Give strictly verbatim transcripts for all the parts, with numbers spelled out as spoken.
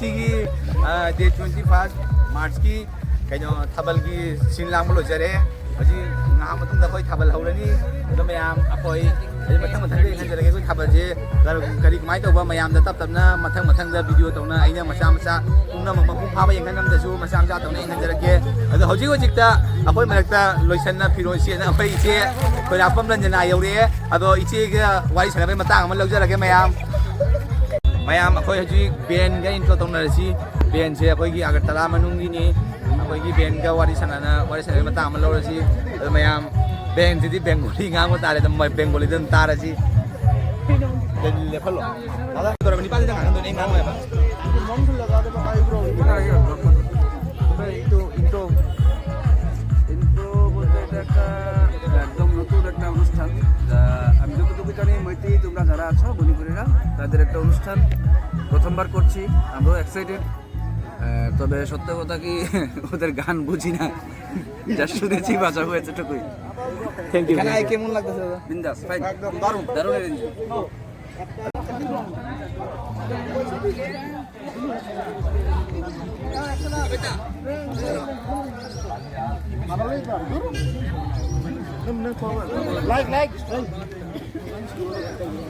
ꯁꯤꯒꯤ date twenty five ꯃꯥꯔꯆꯀꯤ ꯀꯩꯅꯣ ꯊꯥꯕꯜꯒꯤ ꯁꯤꯟ ꯂꯥꯡꯕ ꯂꯣꯏꯖꯔꯦ꯫ ꯍꯧꯖꯤꯛ ꯉꯥꯏꯍꯥꯛ ꯃꯇꯨꯡꯗ ꯑꯩꯈꯣꯏ ꯊꯥꯕꯜ ꯍꯧꯔꯅꯤ꯫ ꯑꯗꯣ ꯃꯌꯥꯝ ꯑꯩꯈꯣꯏ ꯍꯧꯖꯤꯛ ꯃꯊꯪ ꯃꯊꯪꯗ ꯌꯦꯡꯍꯟꯖꯔꯛꯀꯦ꯫ ꯑꯩꯈꯣꯏ ꯊꯥꯕꯜꯁꯦ ꯀꯔꯤ ꯀꯃꯥꯏꯅ ꯇꯧꯕ ꯃꯌꯥꯝꯗ ꯇꯞ ꯇꯞꯅ ꯃꯊꯪ ꯃꯊꯪꯗ ꯚꯤꯗꯤꯑꯣ ꯇꯧꯅ ꯑꯩꯅ ꯃꯆꯥ ꯃꯆꯥ ꯄꯨꯝꯅꯃꯛ ꯃꯄꯨꯡ ꯐꯥꯕ ꯌꯦꯡꯍꯟꯉꯝꯗꯁꯨ ꯃꯆꯥ ꯃꯆꯥ ꯇꯧꯅ ꯌꯦꯡꯍꯟꯖꯔꯛꯀꯦ꯫ ꯑꯗꯣ ꯍꯧꯖꯤꯛ ꯍꯧꯖꯤꯛꯇ ꯑꯩꯈꯣꯏ ꯃꯔꯛꯇ ꯂꯣꯏꯁꯟꯅ ꯐꯤꯔꯣꯜ ꯁꯦꯠꯅ ꯑꯩꯈꯣꯏ ꯏꯆꯦ ꯈꯣꯏꯔꯥꯛꯄꯝ ꯔꯟꯖꯅꯥ ꯌꯧꯔꯛꯑꯦ꯫ ꯑꯗꯣ ꯏꯆꯦꯒ ꯋꯥꯔꯤ ꯁꯥꯟꯅꯕꯒꯤ ꯃꯇꯥꯡ ꯑꯃ ꯂꯧꯖꯔꯒꯦ ꯃꯌꯥꯝ꯫ ꯃꯌꯥꯝ ꯑꯩꯈꯣꯏ ꯍꯧꯖꯤꯛ ꯕꯦꯟꯒ ꯏꯟꯇ꯭ꯔꯣ ꯇꯧꯅꯔꯁꯤ꯫ ꯕꯦꯟꯁꯦ ꯑꯩꯈꯣꯏꯒꯤ ꯑꯒꯔꯇꯂꯥ ꯃꯅꯨꯡꯒꯤꯅꯤ꯫ ꯑꯩꯈꯣꯏꯒꯤ ꯕꯦꯟꯒ ꯋꯥꯔꯤ ꯁꯥꯟꯅꯅ ꯋꯥꯔꯤ ꯁꯥꯟꯅꯕꯒꯤ ꯃꯇꯥꯡ ꯑꯃ ꯂꯧꯔꯁꯤ꯫ ꯑꯗꯣ ꯃꯌꯥꯝ ꯕꯦꯟꯁꯤꯗꯤ ꯕꯦꯡꯒꯣꯂꯤ ꯉꯥꯡꯕ ꯇꯥꯔꯦ꯫ ꯑꯗꯨꯝ ꯃꯣꯏ ꯕꯦꯡꯒꯣꯂꯤꯗ ꯑꯗꯨꯝ ꯇꯥꯔꯁꯤ꯫ ꯂꯦꯞꯍꯜꯂꯣ꯫ ꯇꯧꯔꯕ ꯅꯤꯄꯥꯗ ꯉꯥꯡꯍꯟꯗꯣꯏꯅꯦ, ꯑꯩ ꯉꯥꯡꯉꯣꯏꯕ꯫ ইন্ট্রো বলতে এটা একটা একদম নতুন একটা অনুষ্ঠান। যা আমি যতটুকু জানি, মৈত্রী, তোমরা যারা আছো মণিপুরিরা, তাদের একটা অনুষ্ঠান প্রথমবার করছি, আমরাও এক্সাইটেড। তবে সত্য কথা কি, ওদের গান বুঝি না, যা শুনেছি বাজা হয়েছে টুকুই। Thank you. এখানে আই কেমন লাগতেছে দাদা? বিন্দাস, ফাইন। একদম দারুণ। দারুণ অ্যারেঞ্জ। Like, like.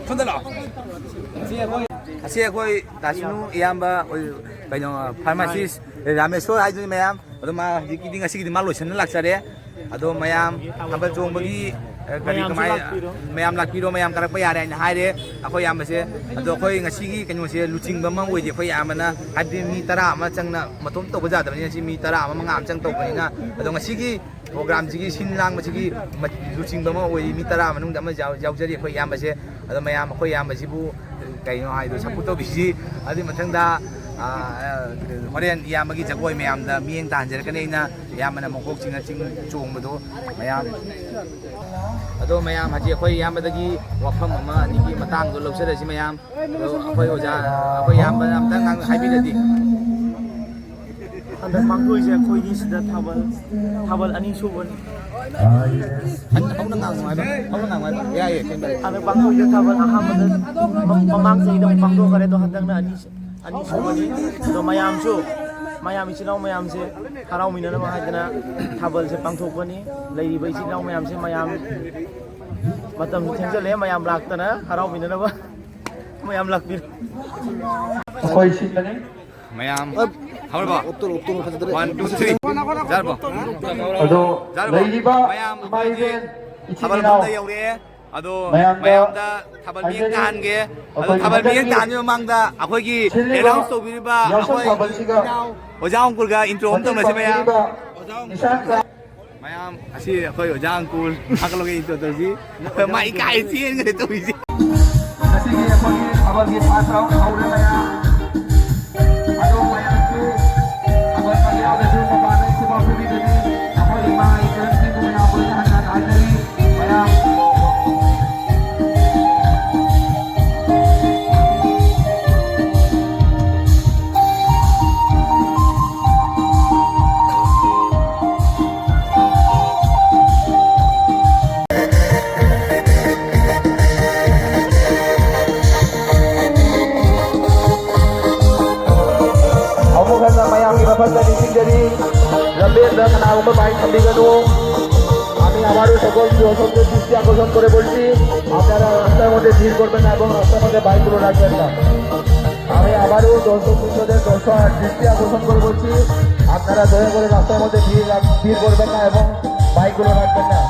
ꯁꯣꯝꯗ ꯂꯥꯛꯑꯣ꯫ ꯑꯁꯤ ꯑꯩꯈꯣꯏ, ꯑꯁꯤ ꯑꯩꯈꯣꯏ ꯗꯥꯁꯤꯅꯨ ꯏꯌꯥꯝꯕ ꯑꯣꯏ-, ꯀꯩꯅꯣ, ꯐꯥꯔꯃꯥꯁꯤꯁ ꯔꯥꯃꯦꯁꯣꯔ ꯍꯥꯏꯗꯨꯅꯤ ꯃꯌꯥꯝ꯫ ꯑꯗꯣ ꯃꯥ ꯍꯧꯖꯤꯛꯀꯤꯗꯤ ꯉꯁꯤꯒꯤꯗꯤ ꯃꯥ ꯂꯣꯏꯁꯤꯟꯅ ꯂꯥꯛꯆꯔꯦ꯫ ꯑꯗꯣ ꯃꯌꯥꯝ ꯊꯥꯕꯜ ꯆꯣꯡꯕꯒꯤ, ꯑ, ꯀꯔꯤ ꯃꯌꯥꯝꯁꯨ ꯀꯃꯥꯏ-, ꯂꯥꯛꯄꯤꯔꯣ꯫ ꯃꯌꯥꯝ ꯂꯥꯛꯄꯤꯔꯣ, ꯃꯌꯥꯝ ꯀꯥꯔꯛꯄ ꯌꯥꯔꯦ ꯍꯥꯏꯅ ꯍꯥꯏꯔꯦ ꯑꯩꯈꯣꯏ ꯏꯌꯥꯝꯕꯁꯦ꯫ ꯑꯗꯣ ꯑꯩꯈꯣꯏ ꯉꯁꯤꯒꯤ ꯀꯩꯅꯣꯁꯦ ꯂꯨꯆꯤꯡꯕ ꯑꯃ ꯑꯣꯏꯗꯦ ꯑꯩꯈꯣꯏ ꯏꯌꯥꯝꯕꯅ, ꯍꯥꯏꯕꯗꯤ ꯃꯤ ꯇꯔꯥ ꯑꯃ ꯆꯪꯅ ꯃꯇꯣꯝ ꯇꯧꯕ ꯌꯥꯗꯕꯅꯤꯅ ꯁꯤ ꯃꯤ ꯇꯔꯥ ꯑꯃ, ꯃꯉꯥ ꯑꯃ ꯆꯪ ꯇꯧꯕꯅꯤꯅ꯫ ꯑꯗꯣ ꯉꯁꯤꯒꯤ ꯄ꯭ꯔꯣꯒ꯭ꯔꯥꯝꯁꯤꯒꯤ ꯁꯤꯟ ꯂꯥꯡꯕꯁꯤꯒꯤ ꯃ-, ꯂꯨꯆꯤꯡꯕ ꯑꯃ ꯑꯣꯏꯔꯤ, ꯃꯤ ꯇꯔꯥ ꯃꯅꯨꯡꯗ ꯑꯃ ꯌꯥꯎ-, ꯌꯥꯎꯖꯔꯤ ꯑꯩꯈꯣꯏ ꯏꯌꯥꯝꯕꯁꯦ꯫ ꯑꯗꯣ ꯃꯌꯥꯝ ꯑꯩꯈꯣꯏ ꯏꯌꯥꯝꯕꯁꯤꯕꯨ ꯀꯩꯅꯣ ꯍꯥꯏꯗꯣ ꯁꯞꯄꯣꯔꯠ ꯇꯧꯕꯤꯁꯤ꯫ ꯑꯗꯨꯒꯤ ꯃꯊꯪꯗ, ꯑ, ꯑ, ꯍꯣꯔꯦꯟ ꯏꯌꯥꯝꯕꯒꯤ ꯖꯒꯣꯏ ꯃꯌꯥꯝꯗ ꯃꯤꯠꯌꯦꯡ ꯇꯥꯍꯟꯖꯔꯛꯀꯅꯤ ꯑꯩꯅ, ꯏꯌꯥꯝꯕꯅ ꯃꯀꯣꯛ ꯆꯤꯡꯅ ꯆꯤꯡ ꯆꯣꯡꯕꯗꯣ ꯃꯌꯥꯝ꯫ ꯑꯗꯣ ꯃꯌꯥꯝ ꯍꯧꯖꯤꯛ ꯑꯩꯈꯣꯏ ꯏꯌꯥꯝꯕꯗꯒꯤ ꯋꯥꯐꯝ ꯑꯃ ꯑꯅꯤꯒꯤ ꯃꯇꯥꯡꯗꯣ ꯂꯧꯖꯔꯁꯤ ꯃꯌꯥꯝ꯫ ꯑꯗꯣ ꯑꯩꯈꯣꯏ ꯑꯣꯖꯥ, ꯑꯩꯈꯣꯏ ꯏꯌꯥꯝꯕꯅ ꯑꯝꯇꯪ ꯍꯥꯏꯕꯤꯔꯗꯤ꯫ ꯍꯟꯗꯛ ꯄꯥꯡꯊꯣꯛꯏꯁꯦ ꯑꯩꯈꯣꯏꯒꯤ ꯁꯤꯗ ꯊꯥꯕꯜ, ꯊꯥꯕꯜ ꯑꯅꯤ ꯁꯨꯕꯅꯤ꯫ ꯍꯟ-, ꯍꯧꯅ ꯉꯥꯡꯉꯨ ꯍꯥꯏꯕ, ꯍꯧꯅ ꯉꯥꯡꯉꯨ ꯍꯥꯏꯕ꯫ ꯌꯥꯏꯌꯦ, ꯀꯩꯝ ꯀꯥꯏꯗꯦ꯫ ꯍꯟꯗꯛ ꯄꯥꯡꯊꯣꯛꯏꯁꯦ ꯊꯥꯕꯜ ꯑꯍꯥꯟꯕꯗ ꯃ-, ꯃꯃꯥꯡ ꯆꯍꯤꯗ ꯑꯃꯨꯛ ꯄꯥꯡꯊꯣꯛꯈꯔꯦ, ꯑꯗꯣ ꯍꯟꯗꯛꯅ ꯑꯅꯤ-, ꯑꯅꯤꯁꯨꯕꯅꯤ꯫ ꯑꯗꯣ ꯃꯌꯥꯝꯁꯨ, ꯃꯌꯥꯝ, ꯏꯆꯤꯜ ꯏꯅꯥꯎ ꯃꯌꯥꯝꯁꯦ ꯍꯔꯥꯎꯃꯤꯟꯅꯅꯕ ꯍꯥꯏꯗꯅ ꯊꯥꯕꯜꯁꯦ ꯄꯥꯡꯊꯣꯛꯄꯅꯤ꯫ ꯂꯩꯔꯤꯕ ꯏꯆꯤꯜ ꯏꯅꯥꯎ ꯃꯌꯥꯝꯁꯦ, ꯃꯌꯥꯝ ꯃꯇꯝꯁꯨ ꯊꯦꯡꯖꯜꯂꯛꯑꯦ, ꯃꯌꯥꯝ ꯂꯥꯛꯇꯅ ꯍꯔꯥꯎꯃꯤꯟꯅꯅꯕ ꯃꯌꯥꯝ ꯂꯥꯛꯄꯤꯔꯣ꯫ ꯑꯩꯈꯣꯏ ꯁꯤꯟꯕꯅꯤ꯫ ꯃꯌꯥꯝ ꯍꯧꯔꯕꯣ? One, two, three. ꯌꯥꯔꯕꯣ? ꯑꯗꯣ ꯌꯥꯔꯕꯣ? ꯂꯩꯔꯤꯕ ꯃꯌꯥꯝ ꯏꯃꯥ ꯑꯩꯈꯣꯏꯒꯤ ꯏꯕꯦꯟ, ꯏꯆꯤꯟ ꯊꯥꯕꯜ ꯏꯅꯥꯎ ꯃꯐꯝꯗ ꯌꯧꯔꯦ꯫ ꯑꯗꯣ ꯃꯌꯥꯝꯗ ꯃꯌꯥꯝꯗ ꯊꯥꯕꯜ ꯃꯤꯌꯦꯡ ꯍꯥꯏꯖꯔꯤ, ꯇꯥꯍꯟꯒꯦ꯫ ꯑꯗꯣ ꯑꯩꯈꯣꯏꯒꯤ ꯊꯥꯕꯜ ꯃꯤꯌꯦꯡ ꯍꯟꯗꯛꯀꯤ ꯇꯥꯍꯟꯕꯒꯤ ꯃꯃꯥꯡꯗ ꯑꯩꯈꯣꯏꯒꯤ ꯁꯤꯜꯂꯤꯕ announce ꯇꯧꯕꯤꯔꯤꯕ ꯌꯥꯎꯁꯪ ꯑꯩꯈꯣꯏ ꯊꯥꯕꯜꯁꯤꯒ ꯑꯣꯖꯥ ꯑꯪꯀꯨꯔꯒ intro ꯑꯃ ꯃꯇꯦꯡ ꯇꯧꯅꯁꯤ ꯃꯌꯥꯝ꯫ ꯄꯥꯡꯕꯤꯔꯤꯕ ꯅꯤꯁꯥ ꯆꯥ ꯃꯌꯥꯝ, ꯑꯁꯤ ꯑꯩꯈꯣꯏ ꯑꯣꯖꯥ ꯑꯪꯀꯨꯔ ꯊꯥꯒꯠꯂꯒ intro ꯇꯧꯁꯤ꯫ ꯃꯥ ꯏꯀꯥꯏ ꯆꯦꯟꯒ꯭ꯔꯦ ꯇꯧꯔꯤꯁꯦ꯫ ꯉꯁꯤꯒꯤ ꯑꯩꯈꯣꯏꯒꯤ ꯊꯥꯕꯜꯒꯤ first round ꯍꯧꯔꯦ ꯃꯌꯥꯝ꯫ ꯑꯗꯣ ꯃꯌꯥꯝꯁꯨ ꯊꯥꯕꯜ ꯃꯌꯥꯝꯗꯁꯨ ꯃꯄꯥꯟꯗ ꯈꯨꯕꯥꯛ ꯈꯨꯕꯤꯒꯅꯤ꯫ ꯑꯩꯈꯣꯏ ꯏꯃꯥ ꯏꯆꯟꯁꯤꯡꯕꯨ ꯃꯌꯥꯝ ꯂꯣꯏꯅ ꯍꯟꯅ ꯍꯟꯅ ꯍꯥꯏꯖꯔꯤ꯫ ꯃꯌꯥꯝ ꯑꯃꯨꯛ ꯍꯟꯅ ꯃꯌꯥꯝꯒꯤ ꯃꯐꯝꯗ ꯅꯤꯡꯁꯤꯡꯖꯔꯤ, ꯂꯝꯕꯦꯟꯗ ꯀꯅꯥꯒꯨꯝꯕ bike ꯊꯝꯕꯤꯒꯅꯨ। আমি আবারও সকল যুবকদের দৃষ্টি আকর্ষণ করে বলছি, আপনারা রাস্তার মধ্যে ভিড় করবেন না এবং রাস্তার মধ্যে bikeগুলো রাখবেন না। আমি আবারও দর্শক বৃন্দদের দর্শক দৃষ্টি আকর্ষণ করে বলছি, আপনারা দয়া করে রাস্তার মধ্যে ভিড় রাখ-, ভিড় করবেন না এবং bikeগুলো রাখবেন না।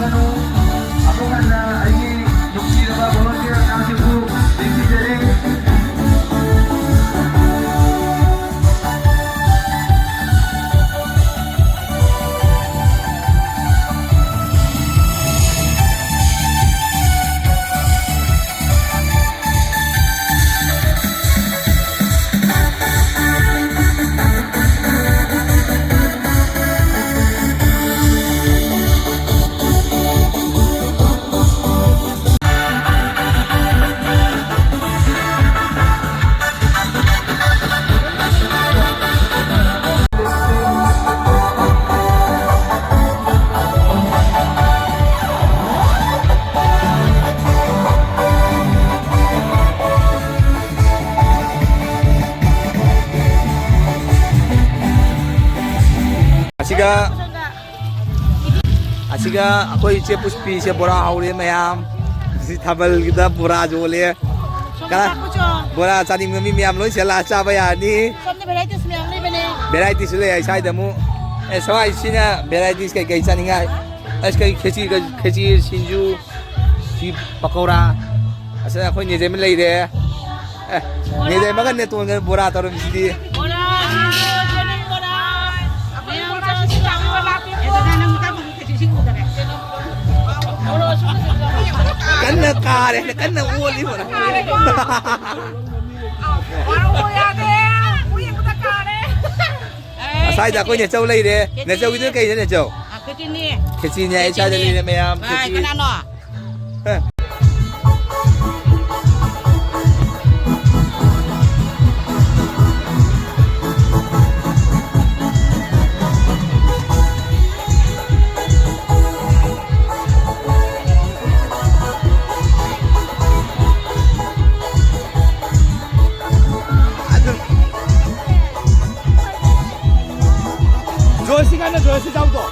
ꯑꯃꯨꯛ ꯍꯟꯅ ꯑꯩꯒꯤ ꯅꯨꯡꯁꯤꯔꯕ volunteer ꯑꯉꯥꯡꯁꯤꯡꯕꯨ ꯅꯤꯡꯁꯤꯡꯖꯔꯤ꯫ ꯑꯁꯤꯒ ꯑꯁꯤꯒ ꯑꯩꯈꯣꯏ ꯏꯆꯦ ꯄꯨꯁꯄꯤꯁꯦ ꯕꯣꯔꯥ ꯍꯧꯔꯦ ꯃꯌꯥꯝ꯫ ꯁꯤ ꯊꯥꯕꯜꯒꯤꯗ ꯕꯣꯔꯥ ꯌꯣꯜꯂꯦ꯫ ꯁꯣꯝꯗ ꯀꯅꯥ? ꯂꯥꯛꯄꯁꯨ꯫ ꯕꯣꯔꯥ ꯆꯥꯅꯤꯡꯕ ꯃꯤ ꯃꯌꯥꯝ ꯂꯣꯏ ꯁꯤꯗ ꯂꯥꯛꯑ ꯆꯥꯕ ꯌꯥꯔꯅꯤ꯫ ꯁꯣꯝꯗ varieties ꯃꯌꯥꯝ ꯂꯩꯕꯅꯦ꯫ Varieties ꯁꯨ ꯂꯩ ꯍꯥꯏ ꯁ꯭ꯋꯥꯏꯗ ꯑꯃꯨꯛ꯫ ꯑꯦ, ꯁ꯭ꯋꯥꯏꯁꯤꯅ varieties ꯀꯩꯀꯩ ꯆꯥꯅꯤꯡꯉꯥꯏ? ꯑꯁ, ꯀꯩ ꯈꯦꯆꯤ, ꯈꯦꯆꯤ, ꯁꯤꯡꯖꯨ, ꯁꯤ ꯄꯀꯧꯔꯥ꯫ ꯑꯁ, ꯑꯩꯈꯣꯏ ꯅꯦꯖꯩꯃ ꯂꯩꯔꯦ꯫ ꯑꯦ, ꯅꯦꯖꯩꯃꯒ ꯅꯦꯇꯣꯟꯒ ꯕꯣꯔꯥ ꯇꯧꯔꯝꯃꯤꯁꯤꯗꯤ꯫ ꯕꯣꯔꯥ, ꯁꯤꯡꯖꯨ, ꯆꯦꯡ ꯕꯣꯔꯥ꯫ ꯃꯌꯥꯝ ꯆꯥꯁꯤ ꯂꯥꯛꯑꯣ꯫ ꯀꯟꯅ ꯀꯥꯔꯦ, ꯀꯟꯅ ꯑꯣꯜꯂꯤ ꯍꯣꯔꯥ꯫ ꯌꯥꯗꯦ꯫ ꯃꯣꯏ ꯌꯦꯡꯕꯗ ꯀꯥꯔꯦ꯫ ꯑꯁ꯭ꯋꯥꯏꯗ ꯑꯩꯈꯣꯏ ꯅꯦꯆꯧ ꯂꯩꯔꯦ꯫ ꯅꯦꯆꯧꯒꯤꯗꯨꯅ ꯀꯩꯅꯣ, ꯅꯦꯆꯧ? ꯈꯦꯆꯤꯅꯦ꯫ ꯈꯦꯆꯤꯅꯦ, ꯑꯩ ꯁ꯭ꯋꯥꯏꯗ ꯈꯦꯆꯤꯅꯦ꯫ ꯂꯩꯔꯦ ꯃꯌꯥꯝ꯫ ꯈꯦꯆꯤ꯫ ꯀꯅꯥꯅꯣ? ꯑꯦ꯫ ꯑꯗꯨꯝ ꯖꯣꯏꯁꯤ ꯀꯥꯟꯗ ꯖꯣꯏꯁꯤ ꯆꯥꯎꯗꯣ꯫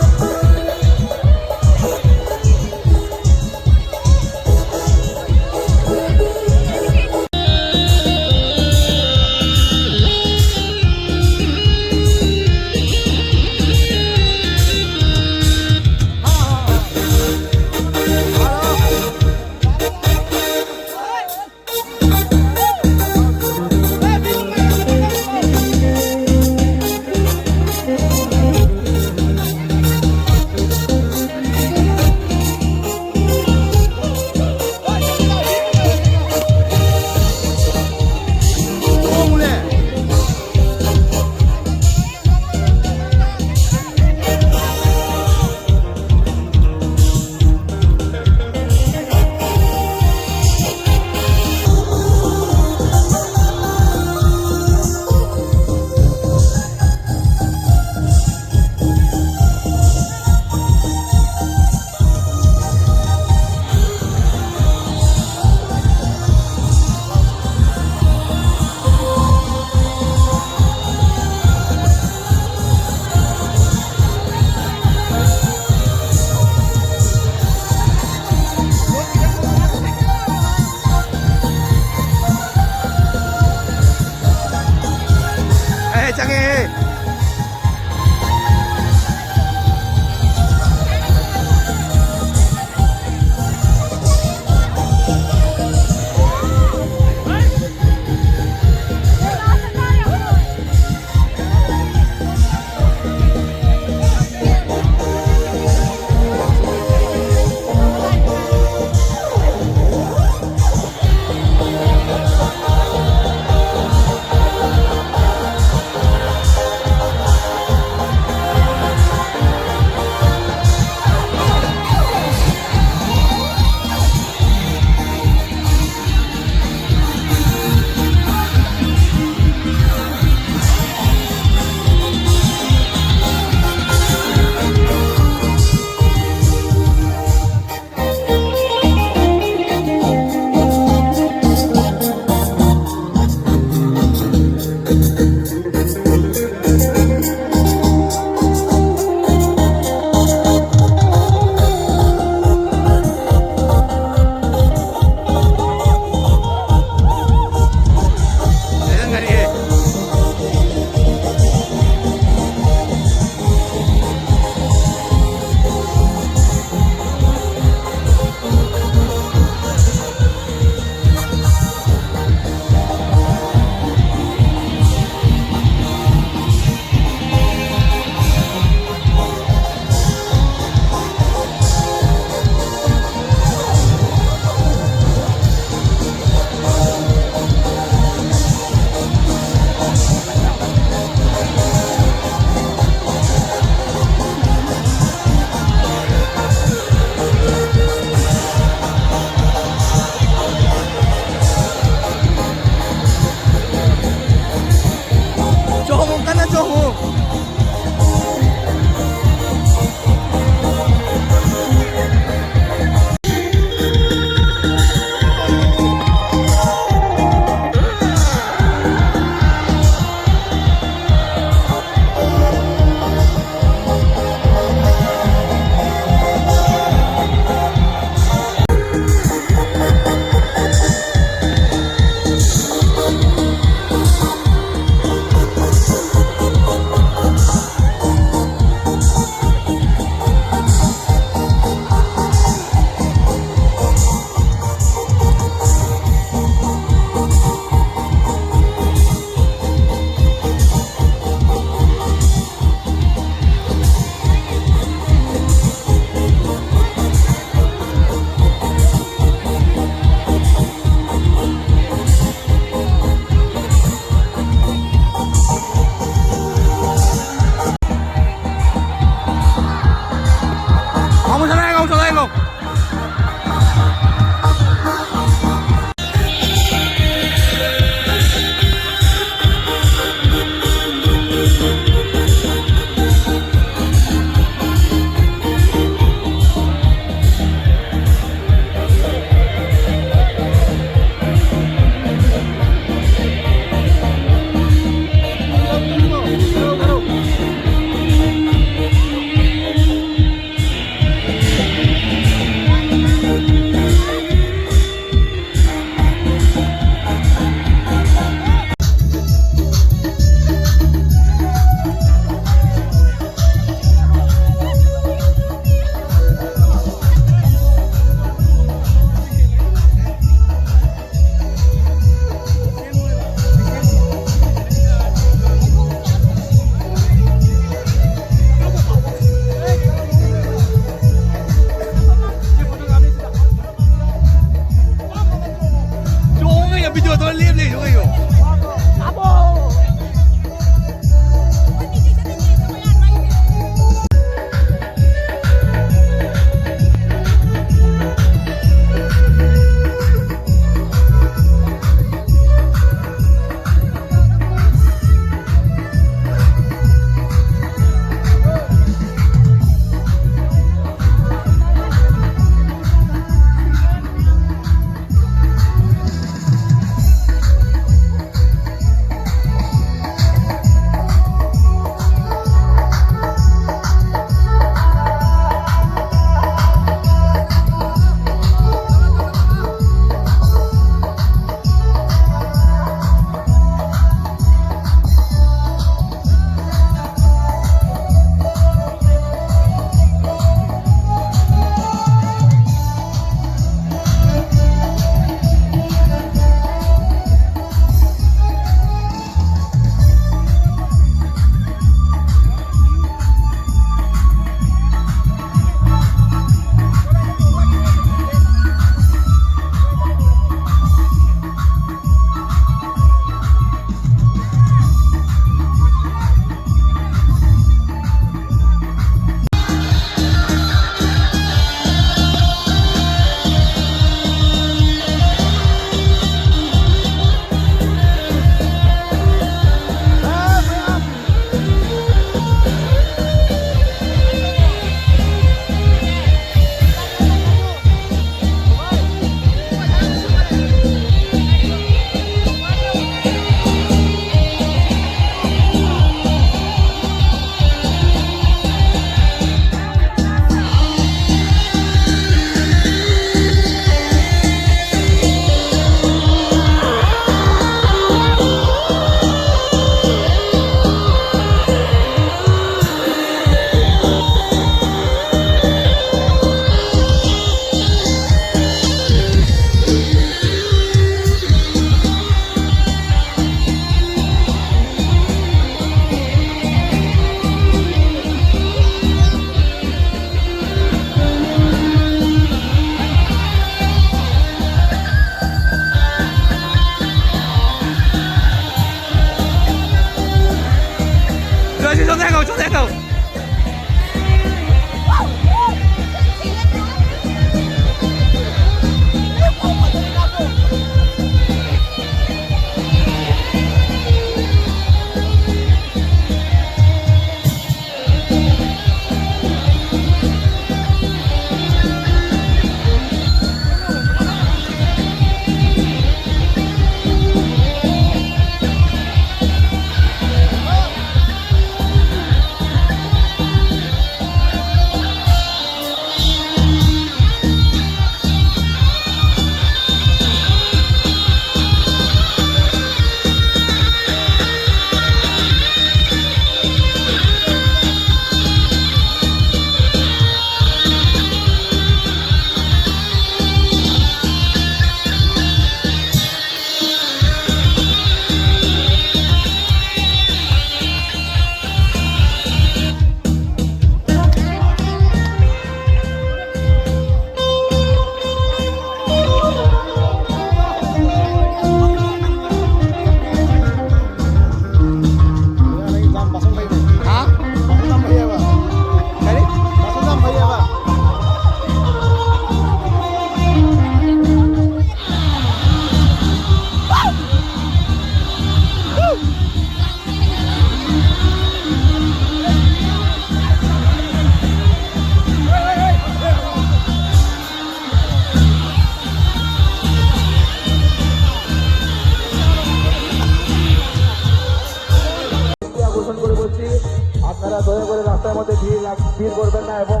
স্থির করবেন না এবং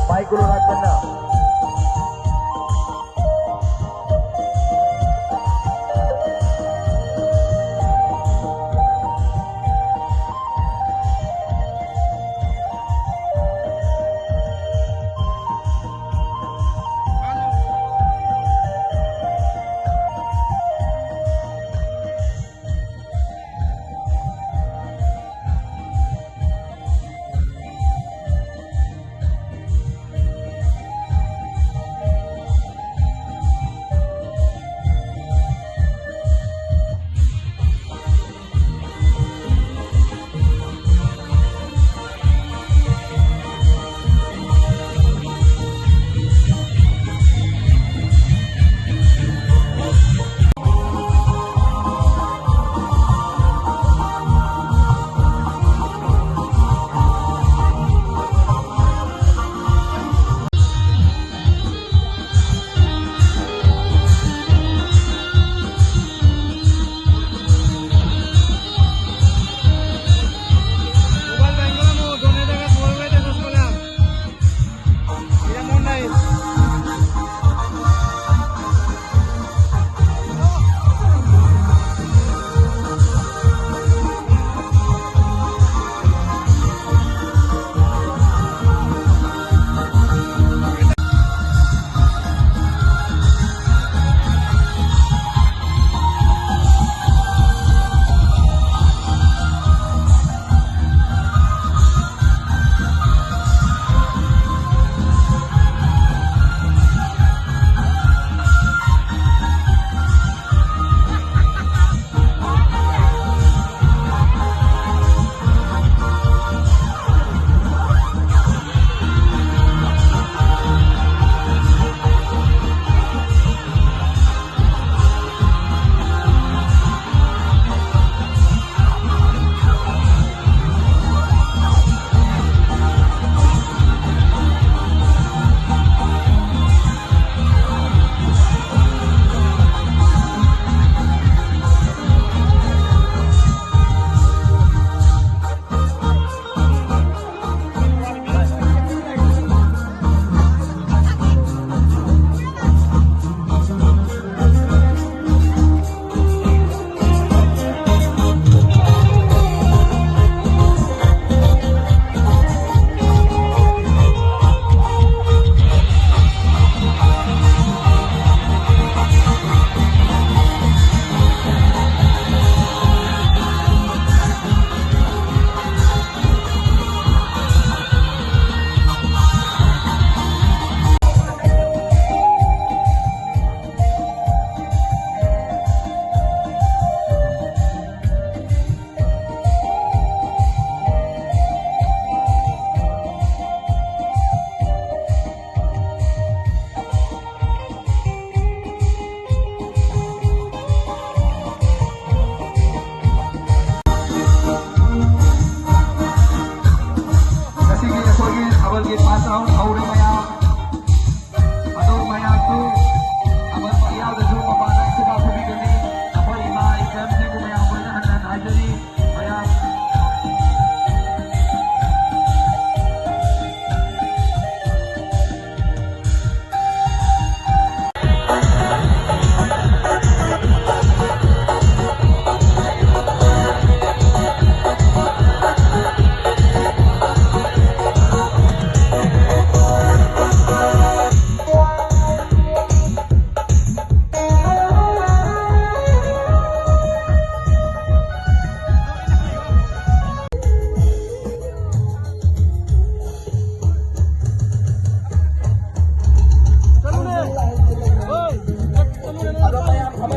মাইকগুলো রাখবেন না।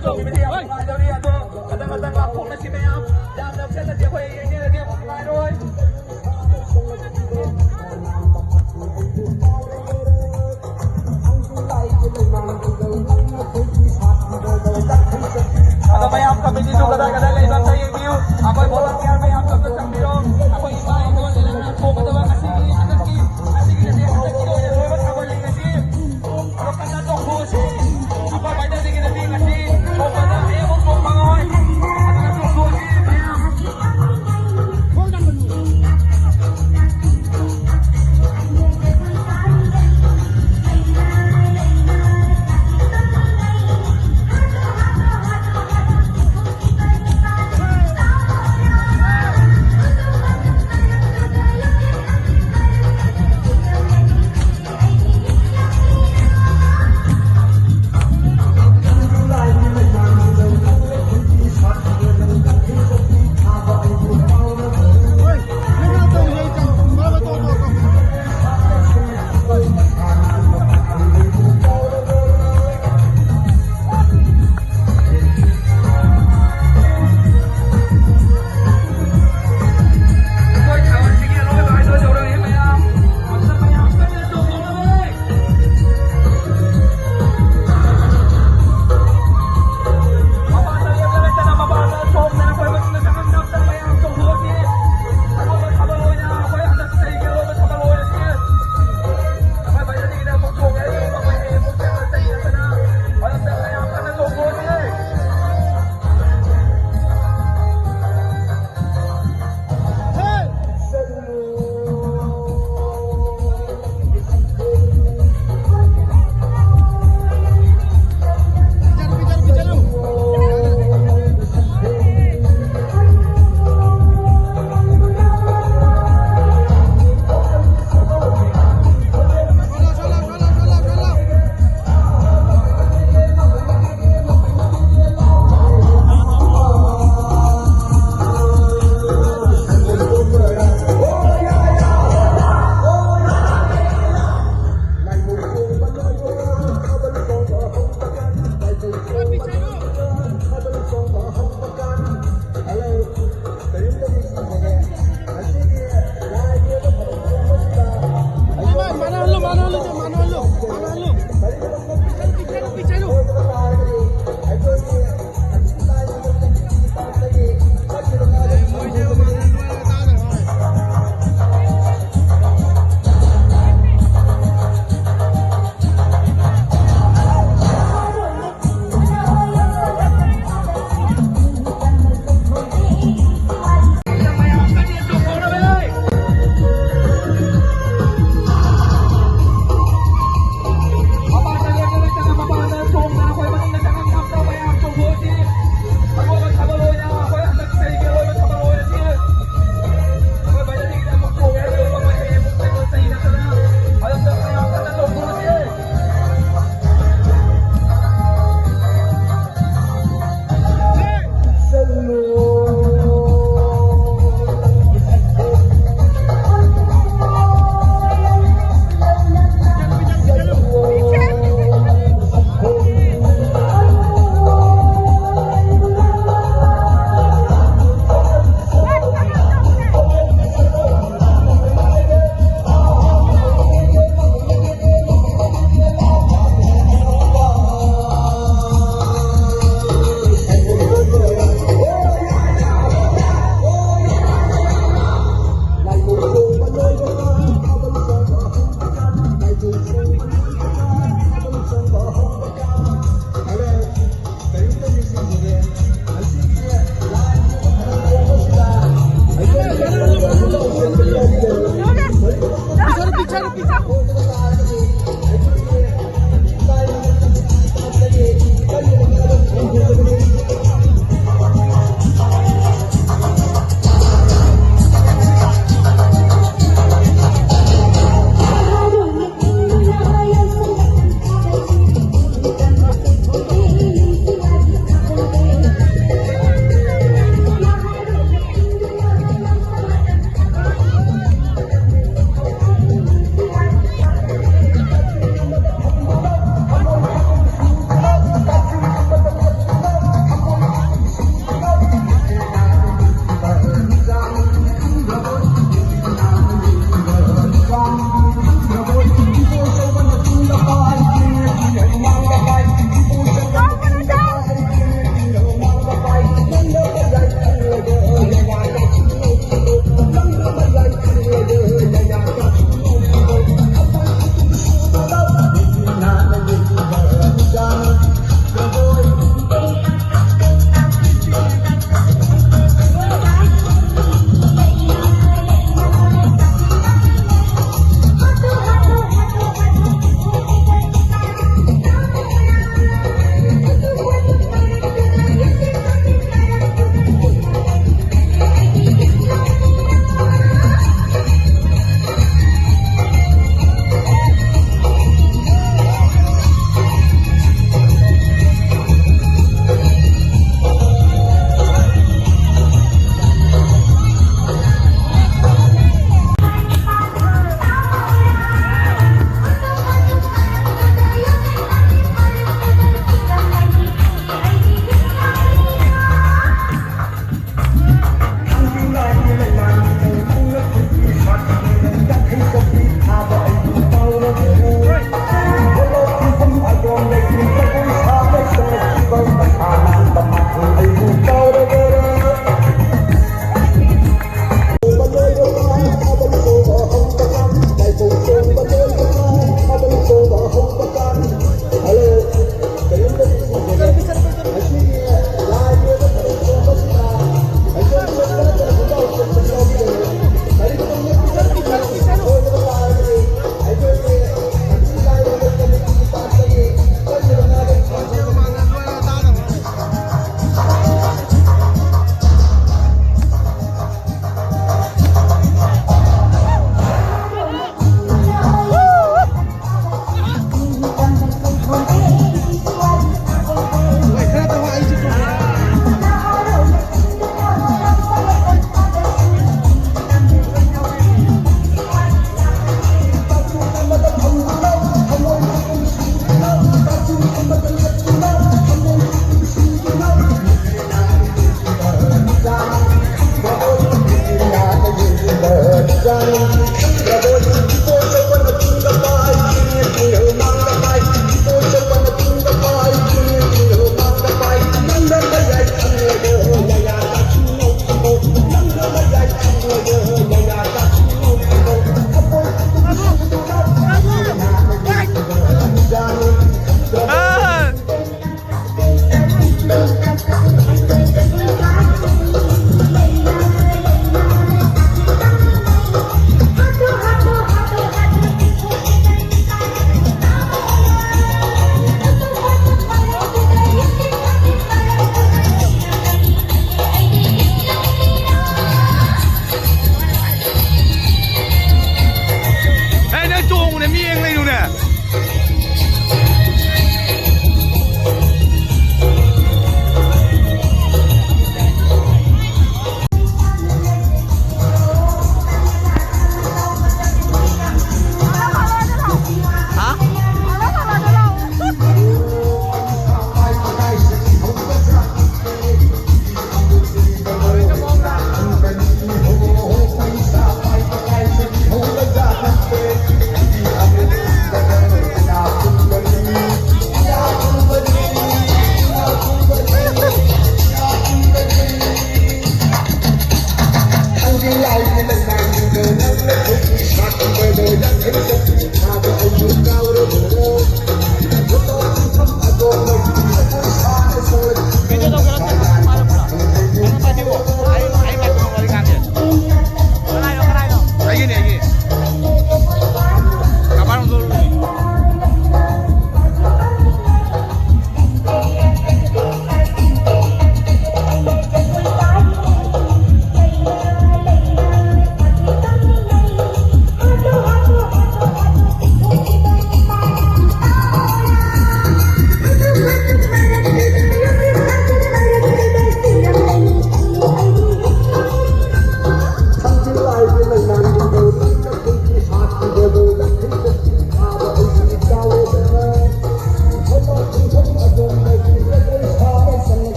ꯇꯧꯕꯅꯤ꯫